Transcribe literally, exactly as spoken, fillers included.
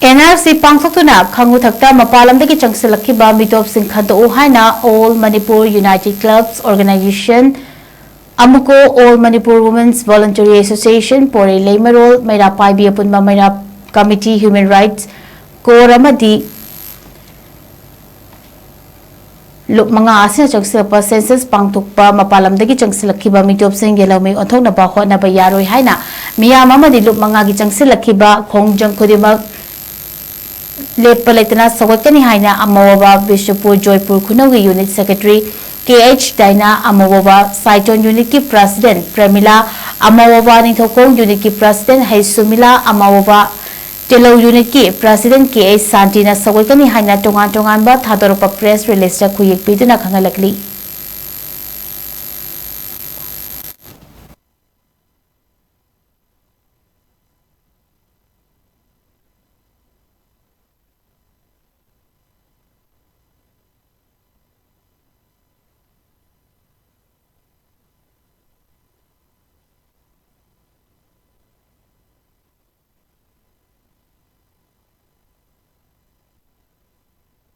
And R C ꯄꯥꯡꯊꯣꯛꯇꯨꯅ ꯈꯪꯉꯨꯊꯛꯇ ꯃꯄꯥꯟ ꯂꯝꯗꯒꯤ ꯆꯪꯁꯤꯜꯂꯛꯈꯤꯕ ꯃꯤꯇꯣꯞꯁꯤꯡ ꯈꯟꯗꯣꯛꯎ ꯍꯥꯏꯅ All Manipur United Clubs Organization, AMUCO, All Manipur Women's Voluntary Association, ꯄꯣꯔꯩ ꯂꯩꯃꯔꯣꯜ, ꯃꯩꯔꯥ ꯄꯥꯏꯕꯤ ꯑꯄꯨꯟꯕ ꯃꯩꯔꯥ ꯀꯃꯤꯇꯤ, Human Rights Corps ꯑꯃꯗꯤ ꯂꯨꯞ ꯃꯉꯥ ꯑꯁꯤꯅ ꯆꯪꯁꯤꯜꯂꯛꯄ ꯁꯦꯟꯁꯁ ꯄꯥꯡꯊꯣꯛꯄ ꯃꯄꯥꯟ ꯂꯝꯗꯒꯤ ꯆꯪꯁꯤꯜꯂꯛꯈꯤꯕ ꯃꯤꯇꯣꯞꯁꯤꯡ ꯌꯦꯜꯍꯧꯃꯤ ꯑꯣꯟꯊꯣꯛꯅꯕ ꯍꯣꯠꯅꯕ ꯌꯥꯔꯣꯏ ꯍꯥꯏꯅ ꯃꯤꯌꯥꯝ ꯑꯃꯗꯤ ꯂꯨꯞ ꯃꯉꯥꯒꯤ ꯆꯪꯁꯤꯜꯂꯛꯈꯤꯕ ꯈꯣꯡꯖꯪ ꯈꯨꯗꯤꯡꯃꯛ ꯂꯦꯞꯄ ꯂꯩꯇꯅ ꯁꯧꯒꯠꯀꯅꯤ ꯍꯥꯏꯅ ꯑꯃꯋꯥꯕ ꯕꯤꯁꯅꯨꯄꯨꯔ ꯖꯣꯏꯄꯨꯔ ꯈꯨꯅꯧꯒꯤ ꯌꯨꯅꯤꯠ ꯁꯦꯀ꯭ꯔꯦꯇꯔꯤ ꯀꯦ H ꯗꯥꯏꯅꯥ, ꯑꯃꯋꯥꯕ ꯁꯥꯏꯇꯣꯟ ꯌꯨꯅꯤꯠꯀꯤ president ꯄ꯭ꯔꯦꯃꯤꯂꯥ, ꯑꯃꯋꯥꯕ Ningthoukhong ꯌꯨꯅꯤꯠꯀꯤ president ꯍꯩꯁꯨꯃꯤꯂꯥ, ꯑꯃꯋꯥꯕ ꯇꯦꯂꯧ ꯌꯨꯅꯤꯠꯀꯤ president ꯀꯦ ꯑꯩꯆ ꯁꯥꯟꯇꯤꯅ ꯁꯧꯒꯠꯀꯅꯤ ꯍꯥꯏꯅ ꯇꯣꯉꯥꯟ ꯇꯣꯉꯥꯟꯕ ꯊꯥꯗꯣꯔꯛꯄ ꯄ꯭ꯔꯦꯁ ꯔꯤꯂꯤꯖꯇ ꯈꯨꯌꯦꯛ ꯄꯤꯗꯨꯅ ꯈꯪꯍꯜꯂꯛꯂꯤ꯫